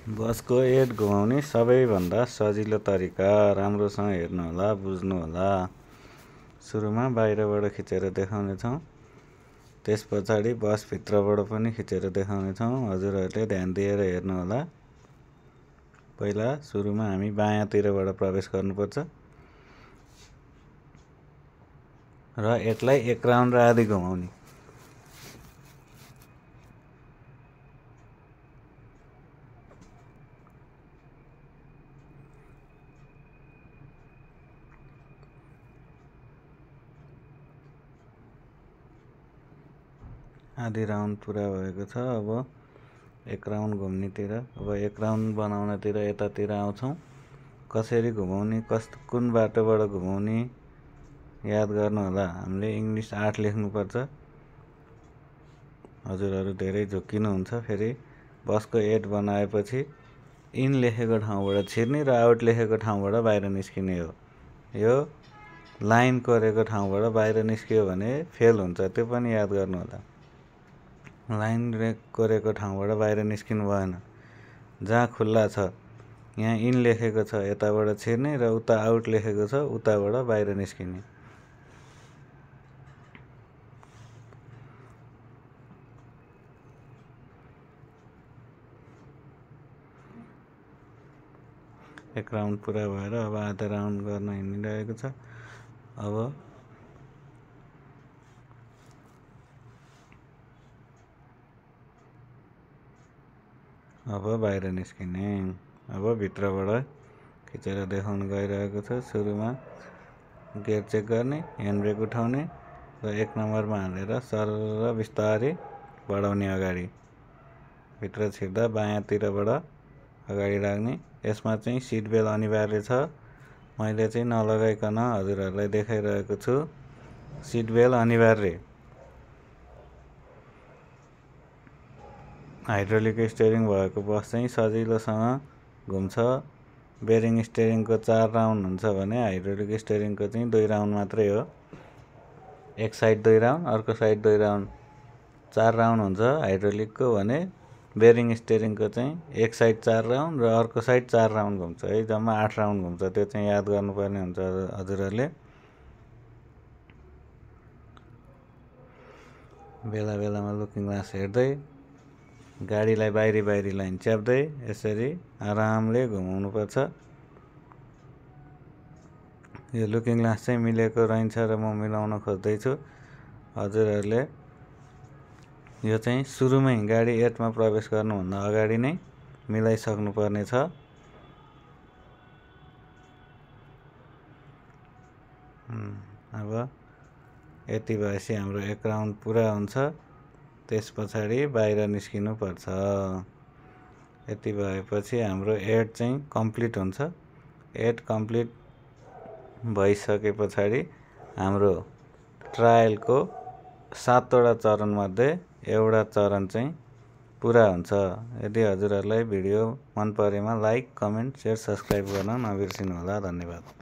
बसको एड घुमाउने सबैभन्दा सजिलो तरिका राम्रोसँग हेर्नुहोला, बुझ्नुहोला। सुरुमा बाहिरबाट खिचेर देखाउनेछौँ, त्यस पछाडि बसभित्रबाट पनि खिचेर देखाउनेछौँ। हजुरहरूले ध्यान दिएर हेर्नुहोला। पहिला सुरुमा हामी बायाँतिरबाट प्रवेश गर्नुपर्छ र यसलाई एक राउन्ड आधी घुमाउने। आधी राउन्ड पुरा भएको छ। अब एक राउन्ड घुम्नेतिर, अब एक राउन्ड बनाउनतिर यतातिर आउँछौँ। कसरी घुमाउने, कुन बाटोबाट घुमाउने याद गर्नुहोला। हामीले इङ्ग्लिस 8 लेख्नुपर्छ। हजुरहरू धेरै झुक्किनुहुन्छ। फेरि बसको एड बनाएपछि इन लेखेको ठाउँबाट छिर्ने र आउट लेखेको ठाउँबाट बाहिर निस्किने हो। यो लाइन कोरेको ठाउँबाट बाहिर निस्कियो भने फेल हुन्छ, त्यो पनि याद गर्नुहोला। लाइन कोरेको ठाउँबाट बाहिर निस्किनु भएन। जहाँ खुल्ला छ, यहाँ इन लेखेको छ, यताबाट छिर्ने र उता आउट लेखेको छ, उताबाट बाहिर निस्किने। एक राउन्ड पुरा भएर अब आधा राउन्ड गर्न हिँडिरहेको छ। अब बाहिर निस्किने। अब भित्रबाट खिचेर देखाउन गइरहेको छ। सुरुमा गियर चेक गर्ने, ह्यान्डब्रेक उठाउने र एक नम्बरमा हालेर सरर बिस्तारै बढाउने अगाडि। भित्र छिर्दा बायाँतिरबाट अगाडि लाग्ने। यसमा चाहिँ सिट बेल्ट अनिवार्य छ। मैले चाहिँ नलगाइकन हजुरहरूलाई देखाइरहेको छु। सिट बेल्ट अनिवार्य। हाइड्रोलिक स्टियरिङ भएको बस चाहिँ सजिलोसँग घुम्छ। बेरिङ स्टियरिङको 4 राउन्ड हुन्छ भने हाइड्रोलिक स्टियरिङको चाहिँ 2 राउन्ड मात्रै हो। एक साइड 2 राउन्ड, अर्को साइड 2 राउन्ड, 4 राउन्ड हुन्छ हाइड्रोलिकको भने बेरिङ स्टियरिङको चाहिँ एक साइड 4 राउन्ड र अर्को साइड 4 राउन्ड घुम्छ है। जम्मा 8 राउन्ड घुम्छ। त्यो चाहिँ याद गर्नुपर्ने हुन्छ हजुरहरूले। बेला बेलामा लुकिङ ग्लास हेर्दै, गाडीलाई बाहिरी लाइन च्याप्दै यसरी आरामले घुमाउनुपर्छ। यो लुकिङ ग्लास चाहिँ मिलेको रहन्छ र म मिलाउन खोज्दैछु। हजुरहरूले यो चाहिँ सुरुमै गाडी एडमा प्रवेश गर्नुभन्दा अगाडि नै मिलाइसक्नुपर्ने छ। अब यति भएपछि हाम्रो एक राउन्ड पुरा हुन्छ। त्यस पछाडि बाहिर निस्किनु पर्छ। यति भएपछि हाम्रो एड चाहिँ कम्प्लिट हुन्छ। एड कम्प्लिट भइसके पछाडि हाम्रो ट्रायलको 7वटा चरणमध्ये एउटा चरण चाहिँ पुरा हुन्छ। यदि हजुरहरूलाई भिडियो मन परेमा लाइक, कमेन्ट, सेयर, सब्सक्राइब गर्न नबिर्सिनुहोला। धन्यवाद।